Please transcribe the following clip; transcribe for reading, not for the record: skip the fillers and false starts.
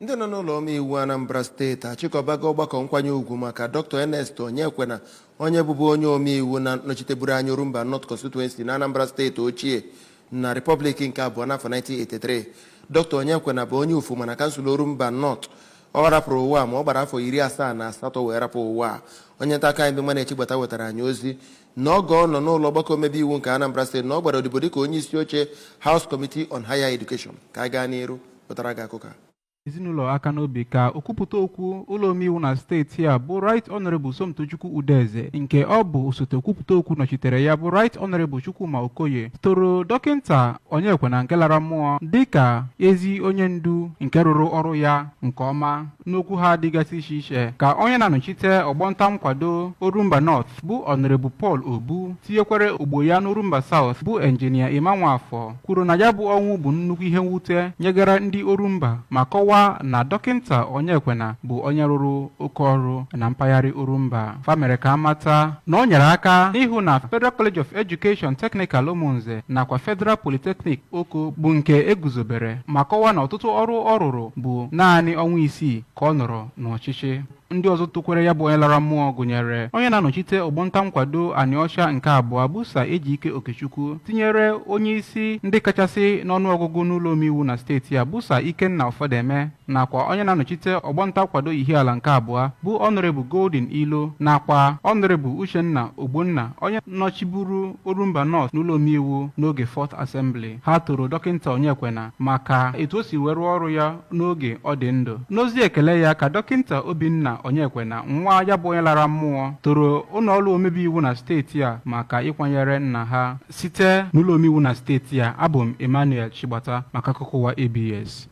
Ndị nọ n'ụlọ omeiwu Anambra Steeti achịkọbago ọgbakọ nkwanye ugwu maka Dr. Ernest Onyekwena, onye bụbu onye omeiwu na nọchiteburu anya Orumba North Constituency na Anambra Steeti ochie na Rịpọblik nke abụọ n'afọ 1983. Dr. Onyekwena bụ onye Ufuma na kansụl Orumba North. Ọ rapụrụ ụwa ma ọ gbara afọ 78 wee rapụ ụwa a. Onye nta akụkọ anyị bụ Mmanechi Gbata wetara anyị ozi na oge ọ nọ n'ụlọ ọgbakọ omebe iwu nke Anambra Steeti na ọ gbara odibo dịka onye isi oche House Committee on Higher Education. Ka anyị gaa n'iru wetara gị akụkọ a. Ezinụlọ aka n'obi ka okwupụta okwu ụlọ omeiwu na steeti a bụ Right Honorable Somtochukwu Udeze, nke ọ bụ osote okwupụta okwu nọchitere ya bụ Right Honorable Chukwuma Okoye, toro Dọkịnta Onyekwena nke lara mmụọ dịka ezi onye ndu nke rụrụ ọrụ ya nke ọma. N'okwu ha dịgasị iche iche ka onye na-anọchite ọgbọnta nkwado Orumba North bụ Honorable Paul Obu, tinyekwere ogbo ya n'Orumba South bụ Enjinia Emma Nwafọ, kwuru na ya bụ ọnwụ bụ nnukwu ihe mwute nyegara ndị Orumba, ma kọwaa na Dọkịnta Onyekwena bụ onye rụrụ oke ọrụ na mpaghara Orumba. Fa mere ka amata na ọ nyere aka n'ịhụ na Federal College of Education Technical Umunze nakwa Federal Polytechnic Oko bụ nke eguzobere, ma kọwaa na ọtụtụ ọrụ ọ rụrụ bụ naanị ọnwa 6 ka ọ nọrọ n'ọchịchị. Ndị ọzọ tokwere ya bụ onye lara mmụọ gụnyere onye na-anọchite ọgbọnta nkwado Anịọcha nke abụọ bụ Sir Ejike Okechukwu, tinyere onye isi ndị kachasị n'ọnụọgụgụ n'ụlọ omeiwu na steeti a bụ Sir Ikenna Ụfọdụeme, nakwa onye na-anọchite ọgbọnta nkwado Ihiala nke abụọ bụ Honorable Golden Ilo, nakwa Honorable Uchenna Ogbonna, onye nọchiburu Orumba North n'ụlọ omeiwu n'oge Fourth Assembly. Ha toro Dọkịnta Onyekwena maka etu o si wee rụọ ọrụ ya n'oge ọ dị ndụ. N'ozi ekele ya ka Dọkịnta Obinna Onyekwena, nwa ya bụ onye lara mmụọ, toro ụlọọrụ omebe iwu na steeti a maka ịkwanyere nna ha. Site n'ụlọ omeiwu na steeti a, abụ m Emmanuel Chigbata maka akụkọ ụwa ABS.